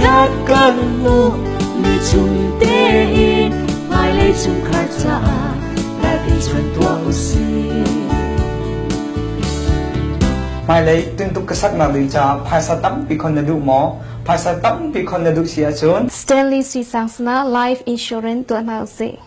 Chikkhat kan hmu mi chung tein hmailei chungkhar caah life insurance tuah usih. Hmailei tuntuk ka saknak ding caah phaisa tampi khon na duh maw? Phaisa tampi khon na duh si ahcun Stanley Sui Sang sinah life insurance tuah hna usih.